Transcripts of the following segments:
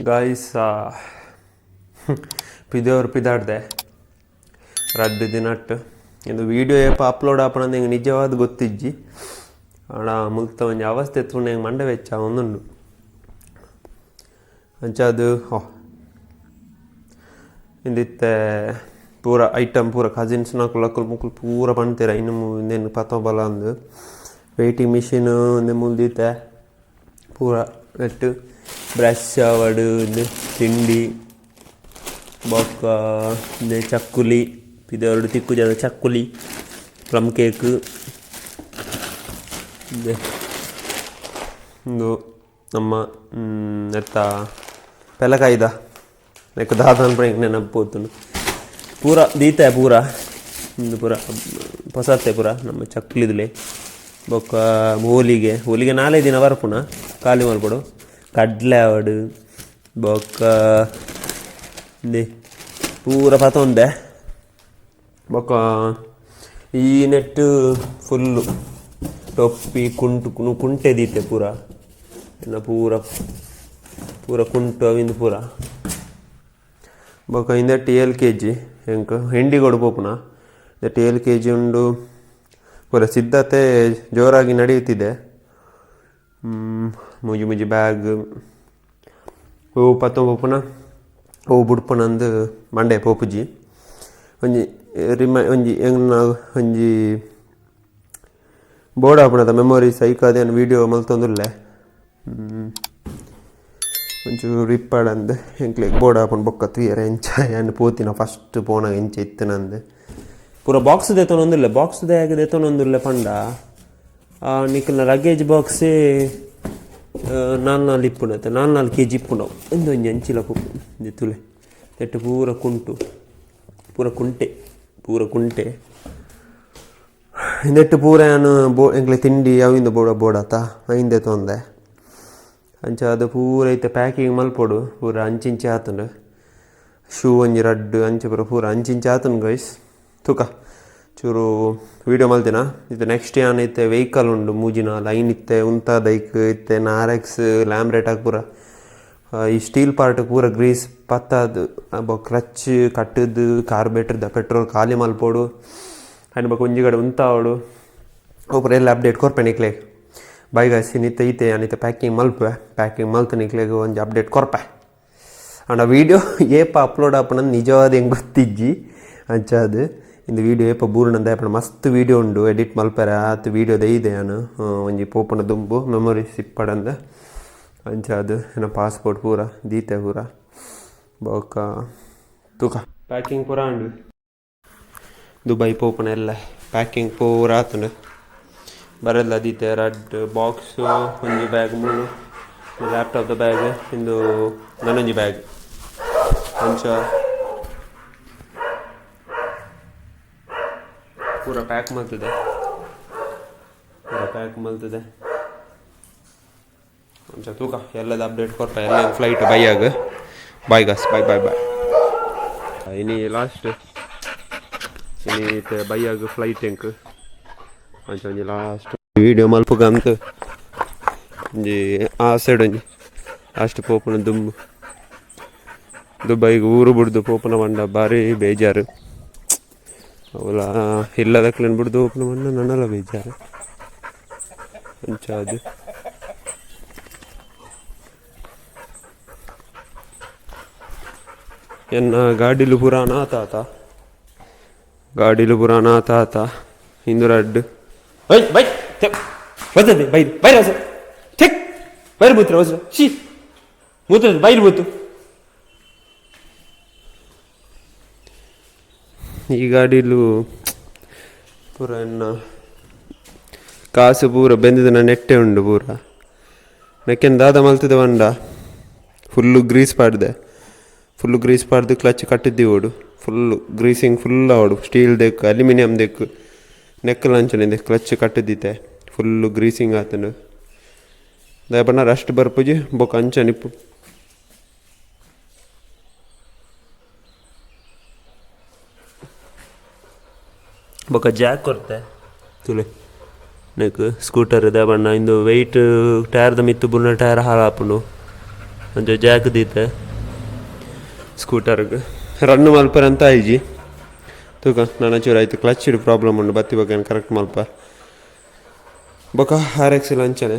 Guys ಪಿದೆಯವರು ಪಿದಾಡ್ದೆ ರಡ್ಡ್ ದಿನಟ್ ಇಂದು video ಏಪ upload ಆಪಣಂದು ಎಂಕ್ ನಿಜವಾದ್ ಗೊತ್ತಿಜ್ಜಿ. ಆಂಡ ಮುಲ್ತ ಒಂಜಿ ಅವಸ್ಥೆ ತೂಂಡ ಎಂಕ್ ಮಂಡೆ ಬೆಚ್ಚ ಆವೊಂದುಂಡು. ಅಂಚಾದ್ ಇಂದಿತ್ತೆ ಪೂರ ಐಟಮ್ ಪೂರ ಕಸಿನ್ಸ್ ನಕುಲು ಅಕುಲು ಮುಕುಲು ಪೂರ ಪಣ್ತೇರ್ ಐನು ಇಂದೆನ್ ಪತೊ ಬಲ ಅಂದ್. ವೇಟಿಂಗ್ ಮಿಷಿನ್ ಇಂದೆ ಮೂಲು ದೀತೆ ಪೂರ ನೆಟ್ ಬ್ರಷ್ ಆವಡ್ ಇಂದು ತಿಂಡಿ ಬೊಕ್ಕ ಇಂದೆ ಚಕ್ಕುಲಿ ಪಿದರ್ಡ್ ತಿಕ್ಕುಜದ ಚಕ್ಕುಲಿ ಪ್ಲಮ್ ಕೇಕ್ ಇಂದೆ ಉಂದು ನಮ್ಮ ನೆತ್ತ ಪೆಲಕಾಯಿದ ನೆಕ್ ದಾದ ಪನ್ಪುನ ಎಂಕ್ ನೆನಪು ಪೋತುಂಡು. ಪೂರ ದೀತೆ ಪೂರ ಉಂದು ಪೂರ ಪೊಸತ್ತೆ ಪೂರ ನಮ್ಮ ಚಕ್ಕುಲಿದುಲೆ. ಬೊಕ್ಕ ಹೋಲಿಗೆ ಹೋಲಿಗೆ ನಾಲೆ ದಿನ ಬರ್ಪುನ ಖಾಲಿ ಮಲ್ಪೊಡು. ಕಡ್ಲೆ ಆವಡ್ ಬೊಕ್ಕ ಇಂದೆ ಪೂರ ಪತೊಂದೆ. ಬೊಕ್ಕ ಈ ನೆಟ್ ಫುಲ್ಲು ಟೊಪ್ಪಿ ಕುಂಟು ಕುಂಟೆ ದೀತೆ ಪೂರ ಎನ್ನ ಪೂರ ಪೂರ ಕುಂಟು ಅವಿಂದು ಪೂರ. ಬೊಕ್ಕ ಇಂದೆಟ್ ಏಲ್ ಕೆ ಜಿ ಎಂಕ್ ಹೆಂಡಿಗೋಡು ಪೋಪುನ ಇಂದೆಟ್ ಏಲ್ ಕೆ ಜಿ ಉಂಡು. ಪೂರ ಸಿದ್ಧತೆ ಜೋರಾಗಿ ನಡೆಯುತ್ತಿದೆ. ಮೂಜಿ ಮೂಜಿ ಬ್ಯಾಗ್ ಓ ಪತ್ತೊಂದು ಪೋಪುನ ಓ ಬುಡ್ಪುನಂದು ಮಂಡೆ ಪೋಪುಜಿ. ಒಂಜಿ ರಿಮೈ ಒಂಜಿ ಎಂಗ್ನ ಒಂಜಿ ಬೋರ್ಡ್ ಆಪುನದ ಮೆಮೊರೀಸ್ ಐಕಾದ್ ಯಾನ್ ವೀಡಿಯೋ ಮಲ್ತೊಂದುಲ್ಲೆ. ಒಂಚೂರು ಇಪ್ಪಡಂದ್ ಎಂಕ್ಲೆಗ್ ಬೋರ್ಡ್ ಆಪುಂಡು ಬೊಕ್ಕ ತೂಯೆರೆ ಎಂಚ ಯಾನ್ ಪೋತಿನ ಫಸ್ಟ್ ಪೋನಗ ಎಂಚ ಇತ್ತಿನಂದ್. ಪೂರ ಬಾಕ್ಸ್ ದೆತೊನೊಂದುಲ್ಲೆ. ಬಾಕ್ಸ್ ದಾಯೆಗ್ ದೆತೊನೊಂದುಲ್ಲೆ ಪಂಡ ನಿಕಲ್ನ ಲಗೇಜ್ ಬಾಕ್ಸೇ ನಾಲ್ ನಾಲ್ ಇಪ್ಪುಂಡು ನಾಲ್ ನಾಲ್ ಕೆ ಜಿ ಇಪ್ಪುಂಡು ಅವು. ಉಂದೊಂಜಿ ಅಂಚಿಲ ಪೋಪುಂಡು ತೂಲೆ ನೆಟ್ಟ್ ಪೂರ ಕುಂಟು ಪೂರ ಕುಂಟೆ ಪೂರ ಕುಂಟೆ. ಇಂದೆಟ್ ಪೂರ ಯಾನ್ ಬೋ ಎಂಕ್ಲೆ ತಿಂಡಿ ಅವು ಇಂದು ಬೋಡ ಬೋಡಾತ ಐನ್ ದೆತೊಂದೆ. ಅಂಚಾದ್ ಪೂರ ಇತ್ತೆ ಪ್ಯಾಕಿಂಗ್ ಮಲ್ಪೊಡು ಪೂರ ಅಂಚಿಂಚಿ ಆತುಂಡು. ಶೂ ಒಂಜಿ ರಡ್ಡ್ ಅಂಚ ಪೂರ ಪೂರ ಅಂಚಿಂಚಿ ಆತುಂಡು ಗೈಸ್. ತೂಕ ಚೂರು ವೀಡಿಯೋ ಮಲ್ತಿನ ಇತ್ತೆ ನೆಕ್ಸ್ಟ್ ಯಾನ್ ಇತ್ತೆ ವೆಹಿಕಲ್ ಉಂಡು ಮೂಜಿನ ಲೈನ್ ಇತ್ತೆ ಉಂತಾದೈಕ್ ಇತ್ತೆ ನಾರೆಕ್ಸ್ ಲ್ಯಾಮ್ರೇಟಾಕ್ ಪೂರ ಈ ಸ್ಟೀಲ್ ಪಾರ್ಟ್ ಪೂರ ಗ್ರೀಸ್ ಪತ್ತಾದ್ ಬೊಕ್ಕ ಕ್ಲಚ್ ಕಟ್ಟುದು ಕಾರ್ಬೇಟರ್ದ ಪೆಟ್ರೋಲ್ ಖಾಲಿ ಮಲ್ಪೊಡು. ಆಯ್ನ ಬೊಕ್ಕ ಒಂಜಿ ಕಡೆ ಉಂತಾವೊಡು. ಅವು ಪೂರ ಎಲ್ಲ ಅಪ್ಡೇಟ್ ಕೊರ್ಪೆ ನಿಕ್ಲೆಗ್. Bye guys. ಇನಿತ ಈತೆ ಯಾನ್ ಇತ್ತೆ ಪ್ಯಾಕಿಂಗ್ ಮಲ್ಪುವೆ. ಪ್ಯಾಕಿಂಗ್ ಮಲ್ತ್ ನಿಕ್ಲೆಗ್ ಒಂಜಿ ಅಪ್ಡೇಟ್ ಕೊರ್ಪೆ. ಆಂಡ ವೀಡಿಯೋ ಏಪ ಅಪ್ಲೋಡ್ ಆಪುನಂದ್ ನಿಜವಾದ್ ಎಂಕ್ ಗೊತ್ತಿಜ್ಜಿ. ಅಂಚಾದ್ ಇಂದು ವೀಡಿಯೋ ಏಪ ಬೂರುನಂದ ಪಂಡ ಮಸ್ತ್ ವೀಡಿಯೋ ಉಂಡು ಎಡಿಟ್ ಮಲ್ಪೆರೆ ಆತ್ ವೀಡಿಯೋ ದೈದೆ ಯಾನ್ ಒಂಜಿ ಪೋಪುನ ದುಂಬು ಮೆಮೊರೀಸ್ ಇಪ್ಪಡಂದ್. ಅಂಚಾದ್ ಎನ್ನ ಪಾಸ್ಪೋರ್ಟ್ ಪೂರ ದೀತೆ ಪೂರ ಬೊಕ್ಕ ತೂಕ ಪ್ಯಾಕಿಂಗ್ ಪೂರ ಆಂಡ್. ದುಬೈ ಪೋಪುನ ಎಲ್ಲ ಪ್ಯಾಕಿಂಗ್ ಪೂರ ಆತುಂಡು. ಬರೆಲ್ಲ ದೀತೆ ರಡ್ಡ್ ಬಾಕ್ಸ್ ಒಂಜಿ ಬ್ಯಾಗ್ ಮೂಲು ಲ್ಯಾಪ್ಟಾಪ್ ದ ಬ್ಯಾಗ್ ಇಂದು ನನೊಂಜಿ ಬ್ಯಾಗ್ ಅಂಚ ಪೂರ ಪ್ಯಾಕ್ ಮಲ್ತದೆ ಪೂರ ಪ್ಯಾಕ್ ಮಲ್ತದೆ. ಅಂಚ ತೂಕ ಎಲ್ಲದ ಅಪ್ಡೇಟ್ ಕೊರ್ಪ. ಎಲ್ಲ ಫ್ಲೈಟ್ ಬೈಯಾಗ. Bye guys, bye bye bye. ಇನಿ ಲಾಸ್ಟ್ ಇನಿ ಇತ್ತೆ ಬೈಯಾಗ ಫ್ಲೈಟ್ ಎಂಕ್. ಅಂಚ ಒಂಜಿ ಲಾಸ್ಟ್ ವೀಡಿಯೋ ಮಲ್ಪುಗ ಅಂತ ಒಂಜಿ ಆಸೆಡ್ ಒಂಜಿ ಲಾಸ್ಟ್ ಪೋಪುನ ದುಂಬು ದುಬೈಗ್ ಊರು ಬುಡ್ದು ಪೋಪುನ ಪಂಡ ಬಾರಿ ಬೇಜಾರು. ಅವಲ ಇಲ್ಲದಕ್ಲೆನ್ ಬುಡ್ದು ಪೋಪುನ ಪಂಡ ನನಲ ಬೇಜಾರು. ಅಂಚಾದ್ ಎನ್ನ ಗಾಡಿಲು ಪೂರ ಅನಾಥ ಆತ. ಗಾಡಿಲು ಪೂರ ಅನಾಥ ಆತ. ಇಂದು ರಡ್ಡ್ ಬೈ ಬೈ ಬರ್ತದೆ ಬೈ ಬೈ ರಸ ಚೆಕ್ ಬೈರ್ ಬೂತ್ರ ಹೊಸ she ಮೂತ್ರ ಬೈರ್ ಬೂತು. ಈ ಗಾಡಿಲು ಪೂರ ಎನ್ನ ಕಾಸು ಪೂರ ಬೆಂದಿನ ನೆಟ್ಟೆ ಉಂಡು ಪೂರ. ನೆಕ್ಕೆನ್ ದಾದ ಮಲ್ತದೆ ಪಂಡ ಫುಲ್ಲು ಗ್ರೀಸ್ ಪಾಡ್ದೆ. ಫುಲ್ಲು ಗ್ರೀಸ್ ಪಾಡ್ದು ಕ್ಲಚ್ ಕಟ್ಟಿದ್ದೀವೋಡು. Full greasing full ಆವಡು. Steel ದೆಕ್ aluminium ದೆಕ್ ನೆಕ್ಕಲ ಅಂಚನೆ ಕ್ಲಚ್ ಕಟ್ಟಿದ್ದಿತ್ತೆ ಫುಲ್ಲು ಗ್ರೀಸಿಂಗ್ ಆತುಂಡು. ದಾಯೆ ಪಂಡ ರಸ್ಟ್ ಬರ್ಪುಜಿ ಬೊಕ ಅಂಚನೆ ಇಪ್ಪು. ಬೊಕ ಜಾಕ್ ಕೊರ್ತೆ ತೂಲೆ ನೆಕ್ ಸ್ಕೂಟರ್ ದಾಯೆ ಪಂಡ ಇಂದು ವೆಯ್ಟ್ ಟೈರ್ದ ಮಿತ್ತ್ ಬುರ್ನ ಟೈರ್ ಹಾಳಾಪುಂಡು. ಒಂಜಿ ಜಾಕ್ ದೀತೆ ಸ್ಕೂಟರ್ಗ್ ರನ್ ಮಲ್ಪರಂತ ಆಯ್ಜಿ. ತೂಕ ನಾನು ಚೂರು ಆಯ್ತು ಕ್ಲಚ್ ಪ್ರಾಬ್ಲಮ್ ಉಂಡು ಬತ್ತಿ ಬಗ್ಗೆ ಕರೆಕ್ಟ್ ಮಲ್ಪ. ಬೊಕ ಆರ್ ಎಕ್ಸ್ ಅಂಚನೆ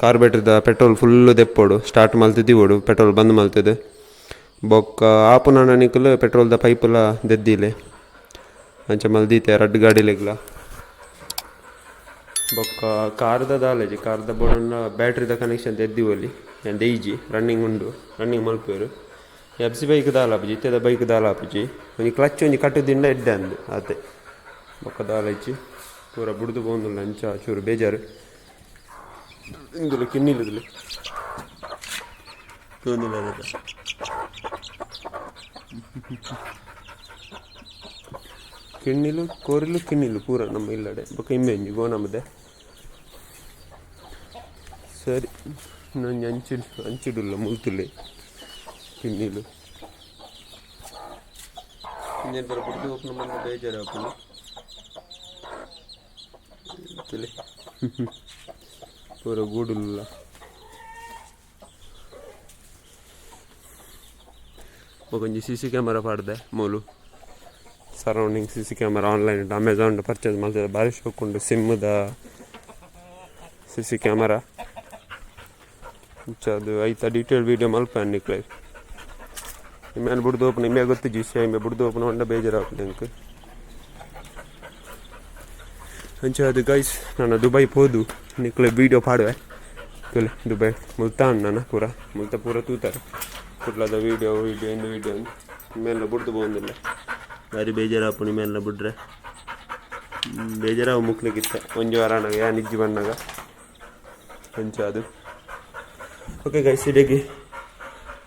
ಕಾರ್ಬೇಟ್ರದ ಪೆಟ್ರೋಲ್ ಫುಲ್ ದೆಪ್ಪೊಡು, ಸ್ಟಾರ್ಟ್ ಮಲ್ತಿದ್ದೀವೋಡು ಪೆಟ್ರೋಲ್ ಬಂದ್ ಮಲ್ತದೆ. ಬೊಕ್ಕ ಆಪುನ ನಿಕುಲು ಪೆಟ್ರೋಲ್ದ ಪೈಪುಲ ದೆದ್ದಿಲೆ ಅಂಚ ಮಲ್ದೀತೆ ರಡ್ಡ್ ಗಾಡಿಲೆಗ್ಲ. ಬೊಕ್ಕ ಕಾರ್ದ ದಾಲೇಜಿ ಕಾರ್ದ ಬೋಡನ್ನ ಬ್ಯಾಟ್ರಿದ ಕನೆಕ್ಷನ್ ದೆದ್ದಿವೊಲಿ ದೇಯ್ಜಿ, ರನ್ನಿಂಗ್ ಉಂಡು, ರನ್ನಿಂಗ್ ಮಲ್ಪುವೆರು. F C bike ದಾಲ ಆಪುಜಿ, ಇತ್ತೆದ ಬೈಕ್ ದಾಲ ಆಪುಜಿ. ಒಂಜಿ ಕ್ಲಚ್ ಒಂಜಿ ಕಟ್ಟುದಿಂಡ ಎಡ್ಡೆ ಅಂದು ಆತೆ. ಬೊಕ್ಕ ದಾಲ ಇಜ್ಜಿ, ಪೂರ ಬುಡ್ದು ಪೋಂದುಲ್ಲ. ಅಂಚ ಚೂರು ಬೇಜಾರು. ಇಂದುಲು ಕಿನ್ನಿಲುದುಲು ತೂಂದಿಲ್ಲ. ಕಿನ್ನಿಲು ಕೋರಿಲು ಕಿನ್ನಿಲು ಪೂರ ನಮ್ಮ ಇಲ್ಲಡೆ. ಬೊಕ್ಕ ಇಂಬೆ ಒಂಜಿ ಗೋನಮದೆ. ಸರಿ, ಇನ್ನೊಂಜಿ ಅಂಚು ಅಂಚಿಡುಲ್ಲ ಮುಲ್ತುಲ್ಲೆ ಕಿನ್ನಿಲು. ಇಂಜನ್ ಪೂರ ಬುಡ್ದು ಹೋಗ್ನ ಮನ್ನ ಬೇಜಾರು ಆಪುಂಡು. ತುಲೆ ಪೂರ ಗೂಡುಲ್ಲ. ಬೊಕೊಂಜಿ C C camera ಪಾಡ್ದೆ ಮೂಲು surrounding. C C camera online Amazon purchase ಮಲ್ತದೆ, ಬಾರಿ ಶೋಕುಂಡು. ಸಿಮ್ದ C C camera. ಅಂಚ ಅದು ಐತ ಡೀಟೇಲ್ ವೀಡಿಯೋ ಮಲ್ಪ ನಿಕ್ಲೆ. ಇಮ್ಯಾನ್ ಬುಡ್ದು ಓಪನ್ ಇಮ್ಮೆ ಗೊತ್ತಿಜ್ಜಿ ವಿಷಯ. ಇಮ್ಮೆ ಬುಡ್ದು ಓಪನ್ ಉಂಡ ಬೇಜಾರು ಎಂಕ್. ಅಂಚ ಅದು ಗೈಸ್, ನಾನು ದುಬೈ ಪೋದು ನಿಕ್ಲೆ ವೀಡಿಯೋ ಪಾಡುವೆ. ತುಲೆ ದುಬೈ ಮುಲ್ತಾನ್ ನನ್ನ ಪೂರ ಮುಲ್ತ ಪೂರ ತೂತಾರೆ ಕುಡ್ಲದ ವೀಡಿಯೋ ವೀಡಿಯೋ ಇಂದು ವೀಡಿಯೋ. ಮೇಲ್ಲ ಬುಡ್ದು ಪೋಂದಿಲ್ಲ, ಬಾರಿ ಬೇಜಾರಾಪುಂಡು. ಮೇಲ್ಲ ಬುಡ್ರೆ ಬೇಜಾರಾವು ಮುಕ್ಲಿಗಿತ್ತೆ ಒಂಜಿ ವಾರ ಆನಗ ಯಾನ್ ಇಜ್ಜಿ ಬಣ್ಣಗ. ಅಂಚ ಅದು. ಓಕೆ ಗೈಸ್, ಇಡೆಗೆ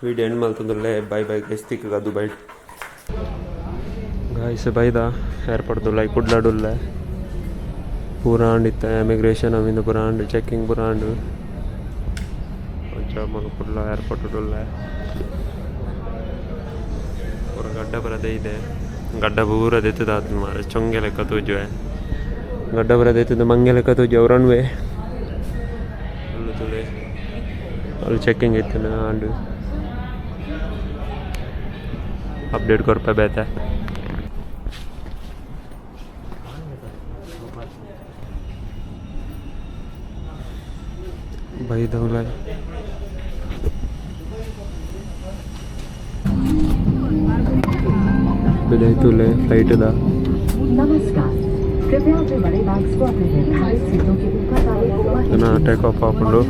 ವೀಡಿಯೋ ಎಂಡ್ ಮಲ್ತೊಂದುಲ್ಲೆ. ಬಾಯ್ ಬಾಯ್ ಗೈಸ್, ತಿಕ್ಕಗ ದುಬೈ. ಗೈಸ್, ಬೈದ ಏರ್ಪೋರ್ಟ್ ದುಲಾಯಿ ಕುಡ್ಲಡುಲ್ಲೆ. ಪೂರ ಆಂಡ್ ಇತ್ತೆ ಎಮಿಗ್ರೇಷನ್ ಅವಿಂದ ಪೂರ ಆಂಡ್, ಚೆಕಿಂಗ್ ಪೂರ ಆಂಡ್. ಅಂಚ ಮೂಲು ಕುಡ್ಲ ಏರ್ಪೋರ್ಟ್ ಉಲ್ಲೆ. ಪೂರ ಗಡ್ಡ ಬರದೇ ಇದೆ, ಗಡ್ಡ ಪೂರ ದೆತ್ತದಾತ್ ಮಾರೆ. ಚೊಂಗೆ ಲೆಕ್ಕ ತೋಜುವೆ, ಗಡ್ಡ ಪೂರ ದೆತ್ತದ ಮಂಗೆ ಲೆಕ್ಕ ತೋಜು. ಅವು ರನ್ವೇ ಅಲ್ಲು ತುಲೆ. ಅಲ್ಲಿ ಚೆಕಿಂಗ್ ಇತ್ತು ಆಂಡ್. ಅಪ್ಡೇಟ್ ಕೊರ್ಪೆ ಬೇತೆ. ಬೈದೌಲ ಬಿದೈತುಲೆ ಫ್ಲೈಟ್ ದ. नमस्कार, कृपया अपने बड़े बैग्स को अपने निर्धारित सीटों के ऊपर वाले ನನ್ನ ಟೇಕ್ ಆಫ್ ಆಪುಂಡು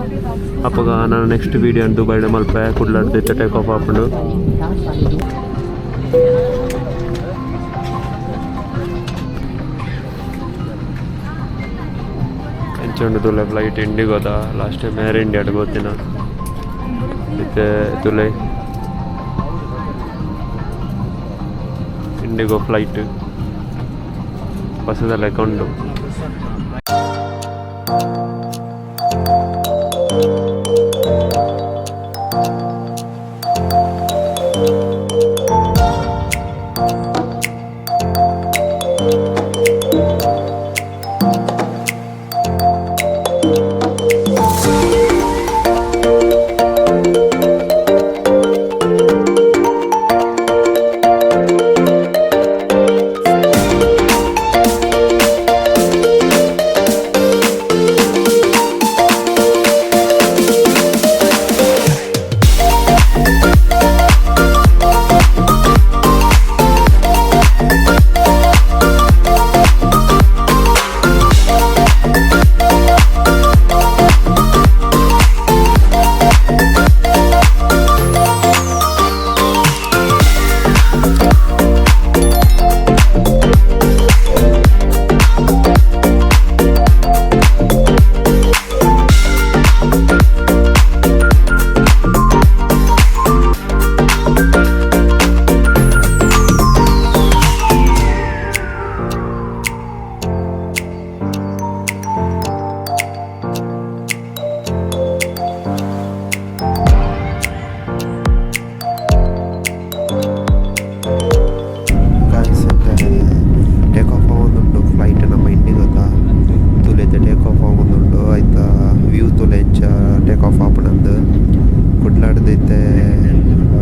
ಅಪ್ಪಗ. ನಾನು ನೆಕ್ಸ್ಟ್ ವೀಡಿಯೋ ದುಬೈಡ್ ಮಲ್ಪೆ ಕುಡ್ಲಡ್ದು ಟೇಕ್ ಆಫ್ ಆಪುಂಡು. ಎಂಚ ಉಂಡು ತುಲೆ ಫ್ಲೈಟ್ ಇಂಡಿಗೋದ. Last time air ಇಂಡಿಯಾಡ್ ಗೋತಿನ. ಇತ್ತೆ ತುಲೆ ಇಂಡಿಗೋ ಫ್ಲೈಟ್ ಬಸ್ಸದ ಲೆಕ್ಕ ಉಂಡು.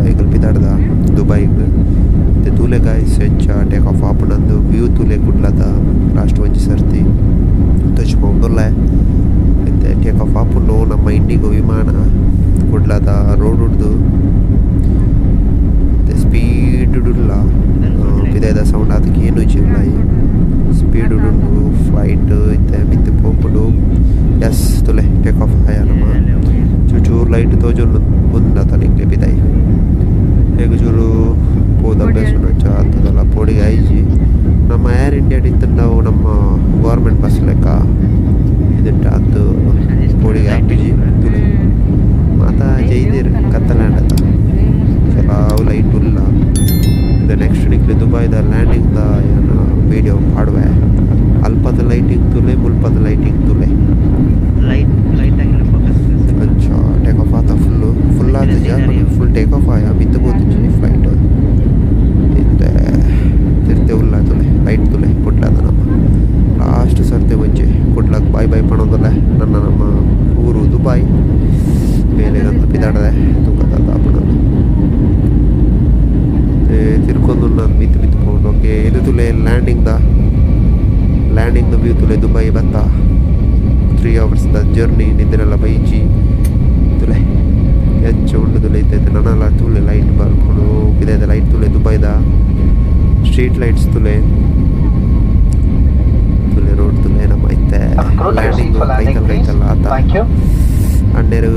ಎಂಕುಲು ಪಿದಾಡ್ದ ದುಬೈಗ್ ಇತ್ತೆ ತೂಲೆ ಗಾಯ್ಸ್ ಎಂಚ ಟೇಕ್ ಆಫ್ ಆಪುಂಡು ವ್ಯೂ ತೂಲೆ ಕುಡ್ಲದ ಲಾಸ್ಟ್ ಒಂಜಿ ಸರ್ತಿ ತೋಜಿಪೊಂದುಲ್ಲೆ ಇತ್ತೆ ಟೇಕ್ ಆಫ್ ಆಪುಂಡು ನಮ್ಮ ಇಂಡಿಗೋ ವಿಮಾನ ಕುಡ್ಲದ ರೋಡ್ ಉಡ್ದು ಸ್ಪೀಡ್ ಉಲ್ಲ ಪಿದಾಯ್ದ ಸೌಂಡ್ ಆತ್ ಕೇನುಜಿ ಉಲಾಯಿ ಸ್ಪೀಡ್ ಉಂಡು ಫ್ಲೈಟ್ ಇತ್ತೆ ಮಿತ್ತ್ ಪೋಪುಂಡು ಎಸ್ ತುಲೆ ಟೇಕ್ ಆಫ್ ಆಯ ನಮ ಚೂರು ಚೂರು ಲೈಟ್ ತೋಜೊಂದು ಉಂಡತ ನಿಕ್ಲೆ ಪಿದಾಯಿ ಹೇಗೆ ಚೂರು ಪೋದು ಅಭ್ಯಾಸ ಅಂಚ ಆತದಲ್ಲ ಪೋಡಿಗೆ ಆಯ್ಜಿ ನಮ್ಮ ಏರ್ ಇಂಡಿಯಾ ಇತ್ತಂಡ ನಮ್ಮ ಗೌರ್ಮೆಂಟ್ ಬಸ್ ಲೆಕ್ಕ ಇದಟ್ಟ ಆತು ಪೋಡಿಗೆ ಆಪಿಜಿ ತುಲೆ ಮಾತಾ ಜೈದೇರು ಕತ್ತಲಾಂಡತ ಕೆಲವು ಲೈಟ್ ಉಲ್ಲ ಇದು ನೆಕ್ಸ್ಟ್ ನಿಕ್ಲೆ ದುಬೈದ ಲ್ಯಾಂಡಿಂಗ್ ದ ಏನ ವಿಡಿಯೋ ಪಾಡುವೆ ಅಲ್ಪದ ಲೈಟಿಂಗ್ ತುಲೆ ಮುಲ್ಪದ ಲೈಟಿಂಗ್ ತುಲೆ ಲೈಟ್ ಲೈಟ್ ಆಗಿನ ಫೋಕಸ್. ಅಂಚ ಟೇಕ್ ಆಫ್ ಆತ ಫುಲ್ಲು ಫುಲ್ ಆತಜ full take off ಆಯ ಮಿತ್ತ ಪೋತುಜಿ ಫ್ಲೈಟ್ ಇತ್ತೆ ತಿರ್ತೆ ಉಲ್ಲ ತುಲೆ ಲೈಟ್ ತುಲೆ ಕುಡ್ಲದ ನಮ್ಮ ಲಾಸ್ಟ್ ಸರ್ತೆ ಒಂಜಿ ಕುಡ್ಲಕ್ ಬಾಯ್ ಬಾಯ್ ಪಣೊಂದುಲ್ಲೆ ನನ್ನ ನಮ್ಮ ಊರು ದುಬೈ ಬೇಲೆಗಂತ ಪಿದಾಡದೆ ತೂಕದ ಆಪುಂಡು ತಿರ್ಕೊಂದು ನಾನು ಮಿತ್ತು ಮಿತ್ತು ಪೋಂಡು. ಓಕೆ, ಇದು ತುಲೆ landing the landing the view ತುಲೆ. ದುಬೈ ಬತ್ತ 3 hours the journey ನಿದ್ರೆಲ್ಲ ಬೈಜಿ ತುಲೆ ಎಂಚ ಉಂಡು ತುಲೆ. ಇತ್ತೈತೆ ನನಲ ತೂಲೆ ಲೈಟ್ ಬರ್ಪುಂಡು ಪಿದಾಯ್ದ ಲೈಟ್ ತುಲೆ. ದುಬೈದ ಸ್ಟ್ರೀಟ್ ಲೈಟ್ಸ್ ತುಲೆ ತುಲೆ ರೋಡ್ ತುಲೆ. ನಮ್ಮ ಇತ್ತೆ Approach your seat landing for landing, ಕೈತಲ್ please. ಕೈತಲ್ ಆತ. Thank you. ಅಣ್ಣೆರು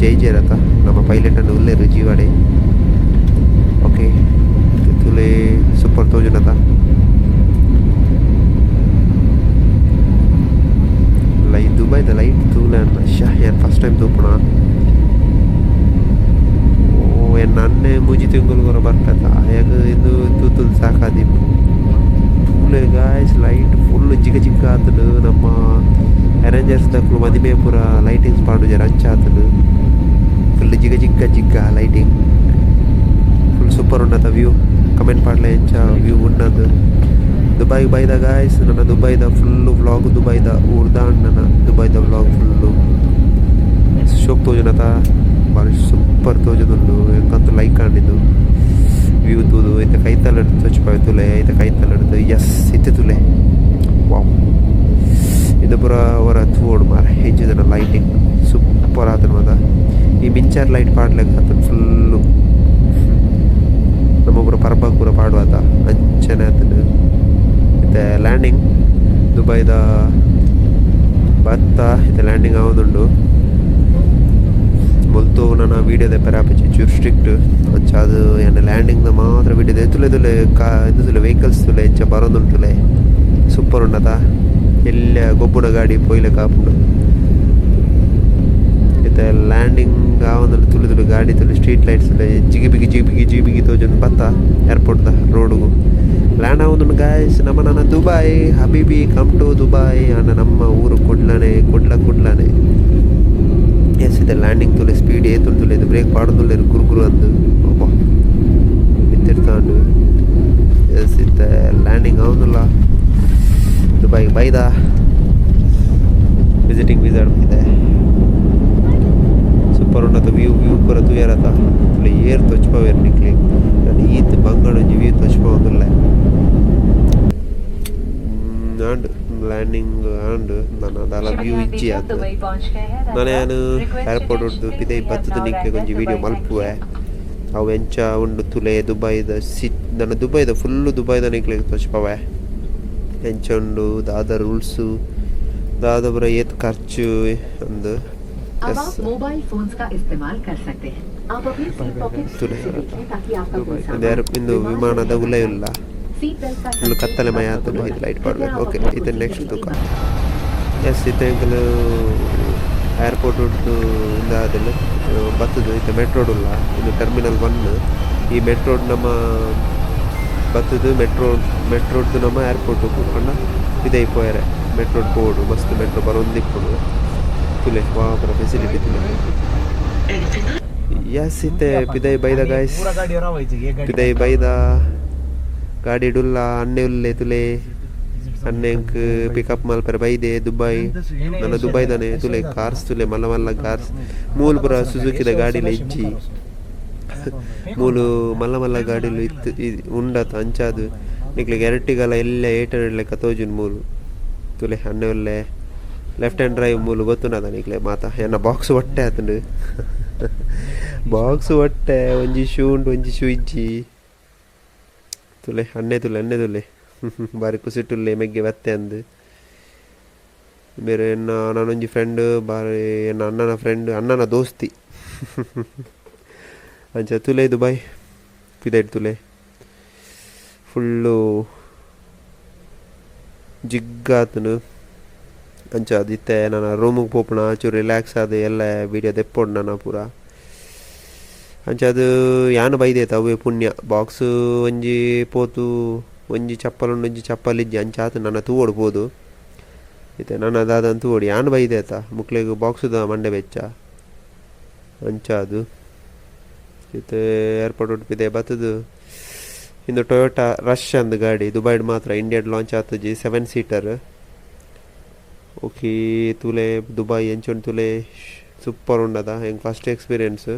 ಜೈ ಜೇರತ ನಮ್ಮ ಪೈಲಟ್ ಅನ್ನು ಉಲ್ಲೇರು ಜೀವಾಡೆ. ಓಕೆ, ತುಲೆ ಸೂಪರ್ ತೋಜುನತ ಲೈ ದುಬೈದ ಲೈಟ್ ತೂಲೆ ಅನ್ನ ಶಾ ಯಾನ್ ಫಸ್ಟ್ ಟೈಮ್ ತೂಪುಣ. ಓ ಎನ್ನ ಅಣ್ಣೆ ಮೂಜಿ ತಿಂಗಳು ಬರ್ಪೆತ ಆಯಾಗ ಇದು ತೂತುದು ಸಾಕಾದಿಪ್ಪು. ತೂಲೆ guys, light full ಜಿಗ ಜಿಗ್ಗ ಆತುಂಡು. ನಮ್ಮ ಅರೇಂಜರ್ಸ್ ದಕುಲು ಮದಿಮೆ ಪೂರ ಲೈಟಿಂಗ್ಸ್ ಪಾಡುಜೆರ್ ಅಂಚ ಆತುಂಡು. ಫುಲ್ ಜಿಗ ಜಿಗ್ಗ ಜಿಗ್ಗ lighting full super ಉಂಡತ view. Comment ಪಾಡ್ಲೆ ಎಂಚ ವ್ಯೂ ಉಂಡದು. ದುಬೈ ಬೈದ ಗಾಯ್ಸ್ ನನ್ನ ದುಬೈದ ಫುಲ್ಲು ವ್ಲಾಗ್ ದುಬೈದ ಊರ್ದ ನನ್ನ ದುಬೈದ ವ್ಲಾಗ್ ಫುಲ್ಲು ಶೋಕ್ ತೋಜುನತ ಬಾರಿ ಸೂಪರ್ ತೋಜುಂಡು. ಎಂಕಂತ ಲೈಕ್ ಆಂಡಿದ್ದು ವ್ಯೂ ತೂದು. ಇತ್ತೆ ಕೈತಲ್ ತೋಚಿಪಾವೆ ತುಲೆ ಇತ್ತೆ ಕೈತಲ್. ಎಸ್, ಇತ್ತೆ ತುಲೆ ವಾವ್ ಇದು ಪೂರ ಅವರ ತೂವೊಡು ಮಾರೆ ಎಂಚಿದನ ಲೈಟಿಂಗ್ ಸೂಪರ್ ಆತುಂಡು ಮಾತ. ಈ ಮಿಂಚಾರ್ ಲೈಟ್ ಪಾಡ್ಲೆಕ್ಕ ಆತುಂಡು ಫುಲ್ಲು. ನಮ್ಮ ಪೂರ ಪರ್ಬ ಪೂರ ಪಾಡುವಾತ ಅಂಚನೆ ಆತುಂಡು. ಇತ್ತೆ ಲ್ಯಾಂಡಿಂಗ್ ದುಬೈದ ಬತ್ತ ಇತ್ತೆ ಲ್ಯಾಂಡಿಂಗ್ ಆವೊಂದುಂಡು. ಮುಲ್ತು ನನ ವೀಡಿಯೋ ದೆಪ್ಪರೆ ಆಪುಜಿ ಚೂರು ಸ್ಟ್ರಿಕ್ಟ್ ಅಂಚಾದ್ ಎನ್ನ ಲ್ಯಾಂಡಿಂಗ್ ದ ಮಾತ್ರ ವೀಡಿಯೋ. ತುಲೆ ತುಲೆ ಕಾ ಇಂದು ತುಲೆ ವೆಹಿಕಲ್ಸ್ ತುಲೆ ಎಂಚ ಬರೋದುಂಟುಲೆ ಸೂಪರ್ ಉಂಡತ. ಎಲ್ಯ ಗೊಬ್ಬುನ ಗಾಡಿ ಪೋಯ್ಲೆಕ ಆಪುಂಡು. ಇತ್ತೆ ಲ್ಯಾಂಡಿಂಗ್ ಆವೊಂದುಂಡು. ತುಲೆ ತುಲೆ ಗಾಡಿ ತುಲೆ ಸ್ಟ್ರೀಟ್ ಲೈಟ್ಸ್ ತುಲೆ ಜಿಗಿ ಬಿಗಿ ಜಿಗಿ ಬಿಗಿ ಜಿಗಿ ಬಿಗಿ ತೋಜೊಂದು ಬತ್ತ ಏರ್ಪೋರ್ಟ್ ದ ರೋಡುಗು ಲ್ಯಾಂಡ್ ಆವೊಂದುಂಡು ಗಾಯ್ಸ್. ನಮ್ಮ ನನ್ನ ದುಬೈ ಹಬೀಬಿ come to Dubai ಅಣ್ಣ ನಮ್ಮ ಊರು ಕುಡ್ಲನೆ ಕುಡ್ಲ ಕುಡ್ಲನೆ. ಎಸ್, ಇದೆ ಲ್ಯಾಂಡಿಂಗ್ ತುಲೆ ಸ್ಪೀಡ್ ಏತುಂಡು ತುಲೆ. ಇದು ಬ್ರೇಕ್ ಪಾಡೊಂದುಲ್ಲೆರ್ ಗುರು ಗುರು ಅಂದ್ ಅಬ್ಬಾ ಮಿತ್ತಿರ್ತಾಂಡು. ಎಸ್, ಇತ್ತೆ ಲ್ಯಾಂಡಿಂಗ್ ಆವೊಂದುಲ್ಲ. ದುಬೈ ಬೈದ ವಿಸಿಟಿಂಗ್ ವೀಸಾ ಇದೆ. ಸೂಪರ್ ಉಂಡತ ವ್ಯೂ ವ್ಯೂ ಪೂರ ತೂಯರತ ತುಲೆ ಏರ್ ತೊಚ್ಪವೇರ್ ನಿಕ್ಲೆ ನಾನು ಈತ್ ಬಂಗಡ ಒಂಜಿ ವ್ಯೂ ತೊಚ್ಪವೊಂದುಲ್ಲೆ ಆಂಡ್ ಲ್ಯಾಂಡಿಂಗ್ ಆಂಡ್ ನನ ದಾಲ ವ್ಯೂ ಇಜ್ಜಿ ಆತ್. ನಾನು ಏರ್ಪೋರ್ಟ್ ಉಡ್ದು ಪಿದೈ ಬತ್ತದ ನಿಕ್ಲೆ ಒಂಜಿ ವಿಡಿಯೋ ಮಲ್ಪುವೆ. ಅವು ಎಂಚ ಉಂಡು ತುಲೆ ದುಬೈದ ಸಿಟ್ ನನ್ನ ದುಬೈದ ಫುಲ್ಲು ದುಬೈದ ನಿಕ್ಲೆಗ್ ತೋಜ್ಪವೆ ಎಂಚ ಉಂಡು ದಾದ ರೂಲ್ಸು ದಾದ ಪೂರ ಏತ್ ಖರ್ಚು ಅಂದ್. अब ಎಸ್ आप मोबाइल फोन्स का इस्तेमाल कर सकते हैं. आप अपनी सीट पॉकेट ತುಲೆ से देखें ताकि आपका कोई ಇಂದು सामान ಇಂದು ವಿಮಾನದ ಉಲೈ ಉಲ್ಲ सीट बेल्ट का ಫುಲ್ संकेत ಕತ್ತಲೆ ಮಯ तब ಆತುಂಡು. होगा ಇದು ಲೈಟ್ जब ಪಾಡ್ಬೇಕು. आप ಓಕೆ अपनी ಇತ್ತೆ कुर्सी ನೆಕ್ಸ್ಟ್ के ತೂಕ. करीब ಎಸ್, ಇತ್ತೆ ಎಂಕುಲು ಏರ್ಪೋರ್ಟ್ ಉಡ್ದು ಇಂದಾದಲ್ ಬತ್ತುದು ಇತ್ತೆ ಮೆಟ್ರೋಡ್ ಉಲ್ಲ. ಇದು ಟರ್ಮಿನಲ್ 1. ಈ ಮೆಟ್ರೋಡ್ ನಮ್ಮ ಬತ್ತುದು ಮೆಟ್ರೋ ಮೆಟ್ರೋಡ್ದು ನಮ್ಮ ಏರ್ಪೋರ್ಟ್ ಪಂಡ ಪಿದೈ ಪೋಯೆರೆ ಮೆಟ್ರೋಡ್ ಪೋವೊಡು. ಮಸ್ತ್ ಮೆಟ್ರೋ ಬರೊಂದಿಪ್ಪುಂಡು ತುಲೆ ವಾ ಪೂರ ಫೆಸಿಲಿಟಿ ತುಲೆ. ಎಸ್, ಇತ್ತೆ ಪಿದೈ ಬೈದ ಗಾಯ್ಸ್. ಪಿದೈ ಬೈದ ಗಾಡಿ ಡುಲ್ಲ ಅಣ್ಣೆ ಉಲ್ಲೆ ತುಲೆ. ಅಣ್ಣೆಂಕ್ ಪಿಕಪ್ ಮಲ್ಪರೆ ಬೈದೆ ದುಬೈ ನನ್ನ ದುಬೈದನೆ. ತುಲೆ ಕಾರ್ಸ್ ತುಲೆ ಮಲ್ಲ ಮಲ್ಲ ಕಾರ್ಸ್ ಮೂಲು ಪೂರ ಸುಜುಕಿದ ಗಾಡಿಲ ಇಜ್ಜಿ. ಮೂಲು ಮಲ್ಲ ಮಲ್ಲ ಗಾಡಿಲು ಇತ್ತು ಉಂಡತ ಅಂಚಾದ್ ನಿಕ್ಲೆಗ್ ಎರ್ಟಿಗಲ ಎಲ್ಲ 800 ಲೆಕ್ಕ ತೋಜುಂಡು ಮೂಲು. ತೂಲೆ ಅಣ್ಣೆ ಒಲ್ಲೆ ಲೆಫ್ಟ್ ಹ್ಯಾಂಡ್ ಡ್ರೈವ್ ಮೂಲು ಗೊತ್ತುಂಡದ ನಿಕ್ಲೆ ಮಾತ. ಎನ್ನ ಬಾಕ್ಸ್ ಒಟ್ಟೆ ಆತುಂಡು, ಬಾಕ್ಸ್ ಒಟ್ಟೆ, ಒಂಜಿ ಶೂ ಉಂಡು ಒಂಜಿ ಶೂ ಇಜ್ಜಿ. ತುಲೆ ಅಣ್ಣೆ ತುಲೆ ಅಣ್ಣೆ ತುಲೆ ಬಾರಿ ಕುಸಿಟುಲ್ಲೆ ಮೆಗ್ಗೆ ಬತ್ತೆ ಅಂದು. ಬೇರೆ ಎನ್ನ ನಾನೊಂಜಿ ಫ್ರೆಂಡ್ ಬಾರಿ ಎನ್ನ ಅಣ್ಣನ ಫ್ರೆಂಡ್ ಅಣ್ಣನ ದೋಸ್ತಿ ಅಂಚ. ತುಲೆ ದುಬೈ ಪಿದೈಡ್ ತುಲೆ ಫುಲ್ಲು ಜಿಗ್ಗಾತುಂಡು. ಅಂಚ ಇತ್ತೆ ನನ ರೂಮುಗ್ ಪೋಪುನ, ಚೂರು ರಿಲ್ಯಾಕ್ಸ್ ಆದ್ ಎಲ್ಲ ವೀಡಿಯೋ ದೆಪ್ಪೊಡು ನನ ಪೂರ. ಅಂಚಾದ್ ಯಾನ್ ಬೈದೇತ ಅವ್ವೇ ಪುಣ್ಯ, ಬಾಕ್ಸ್ ಒಂಜಿ ಪೋತು ಒಂಜಿ ಚಪ್ಪಲ್ ಉಂಡು ಒಂಜಿ ಚಪ್ಪಲ್ ಇಜ್ಜಿ. ಅಂಚಾತ್ ನನ ತೂವೊಡು ಪೋದು ಇತ್ತೆ ನನ ದಾದ ತೂವೊಡು. ಯಾನ್ ಬೈದೇತ ಮುಕ್ಲೆಗ್ ಬಾಕ್ಸ್ದ ಮಂಡೆ ಬೆಚ್ಚ. ಅಂಚಾದ್ ಇತ್ತೆ ಏರ್ಪೋರ್ಟ್ ಉಡುಪಿದೆ ಬತ್ತುದು. ಇಂದು ಟೊಯೋಟಾ ರಶ್ ಅಂದ್ ಗಾಡಿ, ದುಬೈಡ್ ಮಾತ್ರ, ಇಂಡಿಯಾಡ್ ಲಾಂಚ್ ಆತುಜಿ. 7 ಸೀಟರ್. ಓಕೆ ತೂಲೆ ದುಬೈ ಎಂಚ ಉಂಡು ತೂಲೆ, ಸೂಪರ್ ಉಂಡದ. ಎಂಕ್ ಫಸ್ಟ್ ಎಕ್ಸ್ಪೀರಿಯನ್ಸ್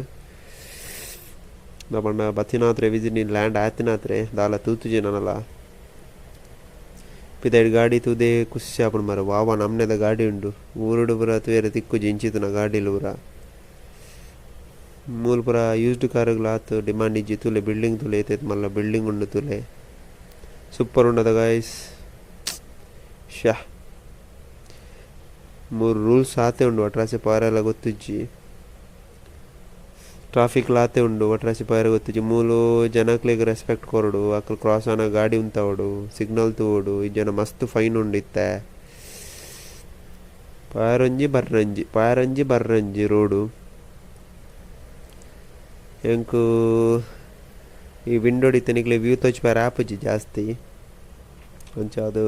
ದಾದ ಬತ್ತಿನಾತ್ರೆ ವಿಸಿಟ್ ಲ್ಯಾಂಡ್ ಆತಿನಾತ್ರೆ ದಾಲ ತೂತುಜಿ ನನಲ. ಪಿದಯ್ಡ್ ಗಾಡಿ ತೂದೇ ಖುಷಿ ಆಪುಂಡು ಮಾರ್ರೆ, ವಾವಾ ನಮ್ನೆದ ಗಾಡಿ ಉಂಡು. ಊರುಡು ಪೂರ ತೂಯೆರೆ ತಿಕ್ಕುಜಿ ಇಂಚಿತ್ತಿನ ಗಾಡಿಲು ಪೂರ. ಮೂಲು ಪೂರ ಯೂಸ್ಡ್ ಕಾರುಗ್ಲ ಆತ್ ಡಿಮಾಂಡ್ ಇಜ್ಜಿ. ತೂಲೆ ಬಿಲ್ಡಿಂಗ್ ತೂಲೆ, ಏತೇತ್ ಮಲ್ಲ ಬಿಲ್ಡಿಂಗ್ ಉಂಡು ತೂಲೆ, ಸೂಪರ್ ಉಂಡದ ಗಾಯ್ಸ್. ಶ್ಯಾ ಮೂರು ರೂಲ್ಸ್ ಆತೆ ಉಂಡು, ಒಟ್ರಾಸಿ ಪೋರೆಲ ಗೊತ್ತುಜ್ಜಿ. ಟ್ರಾಫಿಕ್ ಲಾತೆ ಉಂಡು, ಒಟ್ರಾಸಿ ಪೋಯೆರೆ ಗೊತ್ತುಜ್ಜಿ. ಮೂಲು ಜನಕ್ಲೆಗ್ ರೆಸ್ಪೆಕ್ಟ್ ಕೊರೊಡು, ಅಕುಲು ಕ್ರಾಸ್ ಆನ ಗಾಡಿ ಉಂತಾವೊಡು, ಸಿಗ್ನಲ್ ತೂವೊಡು, ಇಜ್ಜಂಡ ಮಸ್ತ್ ಫೈನ್ ಉಂಡು ಇತ್ತೆ. ಪೋಯೆರೊಂಜಿ ಬರ್ರಂಜಿ ಪೋಯೆರೊಂಜಿ ಬರ್ರಂಜಿ ರೋಡು. ಎಂಕು ಈ ವಿಂಡೋಡ್ ಇತ್ತೆ ನಿಕ್ಲೆ ವ್ಯೂ ತೋಜಿಪಾರೆ ಆಪುಜಿ ಜಾಸ್ತಿ. ಅಂಚಾದ್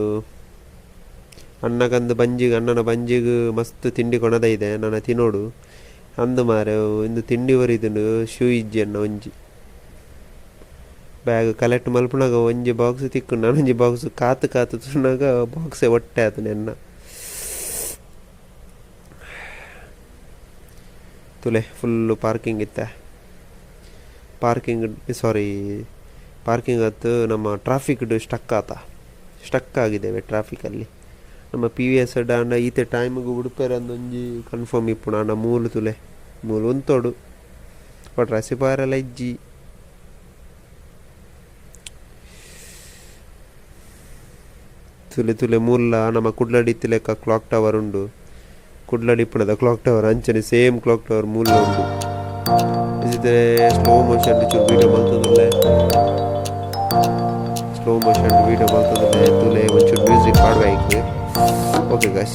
ಅಣ್ಣಗಂದು ಬಂಜಿಗ್ ಅಣ್ಣನ ಬಂಜಿಗ್ ಮಸ್ತ್ ತಿಂಡಿ ಕೊನದೈದೆ, ನನ ತಿನೋಡು ಅಂದು ಮಾರೆ. ಇಂದು ತಿಂಡಿ ಒರಿದುಂಡು, ಶೂ ಇಜ್ಜಿ ಅಣ್ಣ. ಒಂಜಿ ಬ್ಯಾಗ್ ಕಲೆಕ್ಟ್ ಮಲ್ಪುನಗ ಒಂಜಿ ಬಾಕ್ಸ್ ತಿಕ್ಕು, ನನೊಂಜಿ ಬಾಕ್ಸ್ ಕಾತು ಕಾತು ತೂನಗ ಬಾಕ್ಸೇ ಒಟ್ಟೆ ಆತುಂಡು ಎನ್ನ. ತೂಲೆ ಫುಲ್ಲು ಪಾರ್ಕಿಂಗ್ ಇತ್ತೆ, ಪಾರ್ಕಿಂಗ್ ಸಾರಿ ಪಾರ್ಕಿಂಗ್ ಅತ್ತು ನಮ್ಮ ಟ್ರಾಫಿಕ್ ಸ್ಟಕ್ ಆತ, ಸ್ಟಕ್ ಆಗಿದ್ದೇವೆ ಟ್ರಾಫಿಕಲ್ಲಿ. ನಮ್ಮ ಪಿ ವಿ ಎಸ್ ಆಂಡ ಈತೆ ಟೈಮಿಗೆ ಉಡುಪೆರೆ ಒಂಜಿ ಕನ್ಫರ್ಮ್ ಇಪ್ಪುಂಡು. ಆಂಡ ಮೂಲು ತೂಲೆ ಮೂಲು ಉಂತೊಡು, ಒಟ್ರಾಸಿ ಪೋಯೆರೆಲ ಇಜ್ಜಿ. ತುಲೆ ತುಲೆ ಮೂಲ ನಮ್ಮ ಕುಡ್ಲಡ್ ಇತ್ತಿಲೆಕ್ಕ ಕ್ಲಾಕ್ ಟವರ್ ಉಂಡು, ಕುಡ್ಲಡ್ ಇಪ್ಪುನದ ಕ್ಲಾಕ್ ಟವರ್ ಅಂಚನೆ ಸೇಮ್ ಕ್ಲಾಕ್ ಟವರ್ ಮೂಲ ಉಂಡು. ಇತ್ತೆ ಸ್ಲೋ ಮೋಷನ್ ಚೂರು ವೀಡಿಯೋ ಮಲ್ತೊಂದುಲ್ಲೆ, ಸ್ಲೋ ಮೋಷನ್ ವೀಡಿಯೋ ಮಲ್ತೊಂದುಲ್ಲೆ. ತುಲೆ ಒಂಚೂರು ಮ್ಯೂಸಿಕ್ ಪಾಡ್ವೆ ಐಕ್. Okay guys.